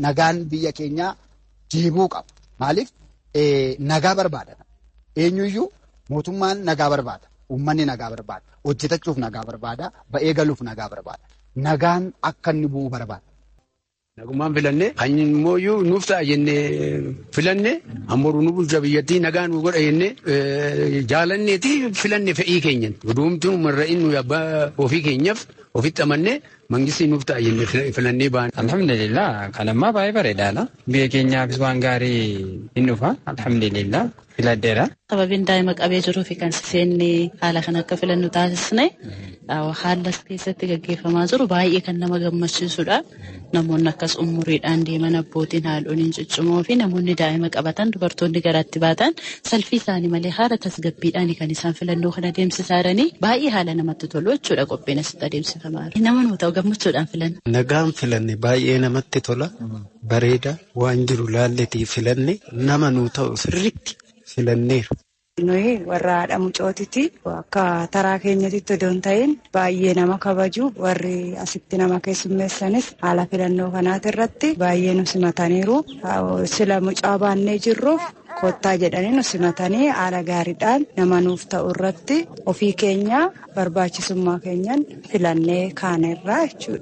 Nagaan biyya keenyaa deebi'uu qaba. Maaliif nagaa barbaada. Eenyuyyuu mootummaan nagaa barbaada. Uummanni nagaa barbaada. Hojjetachuuf nagaa barbaada. Ba'ee galuuf nagaa barbaada. Nagaan akka inni bu'u barbaada. Nagummaan filanne kan immoo nuuf ta'a jennee filanne ammoo nu bulcha biyyattii nagaa nu godha jennee jaalanneeti filanne fedhii keenyan. Oduumtuun marra inni abbaa ofii keenyaaf ofitti amannee mangistii nuuf ta'a jennee filannee baane. Alhamdulillah kan ammaa baay'ee bareedaadha. Biyya keenyaafis waan gaarii hin dhufa. Alhamdulillah filadheera. Sababiin daa'ima qabee jiruu fi kan seenne haala kan akka filannu taasisne haala keessatti gaggeeffamaa jiru baay'ee kan nama gammachiisudha. Namoonni akkas umuriidhaan deeman abbootiin haadholiin ciccimoo fi namoonni daa'ima qabatan dubartoonni garaatti baatan salfii isaanii malee haala tasgabbiidhaan kan isaan filannoo kana adeemsisaa jiranii baay'ee haala namatti tolu jechuudha qophiin asitti adeemsifamaa jiru. Nama nu ta'u gammachuudhaan filanne. Nagaan filanne baay'ee namatti tola. Bareeda waan jiru laalletii filanne nama nu ta'u sirriitti filanneera. Nuyi warra haadha mucootiti akka taraa keenyatitti odoo hin ta'in baay'ee nama kabaju warri asitti nama keessummeessanis haala filannoo kanaati irratti baay'ee nu simataniiru. Sila mucaa baannee jirruuf kottaa jedhanii nu simatanii haala gaariidhaan nama nuuf ta'u irratti ofii keenya barbaachisummaa keenyan filannee kaanerraa jechuudha.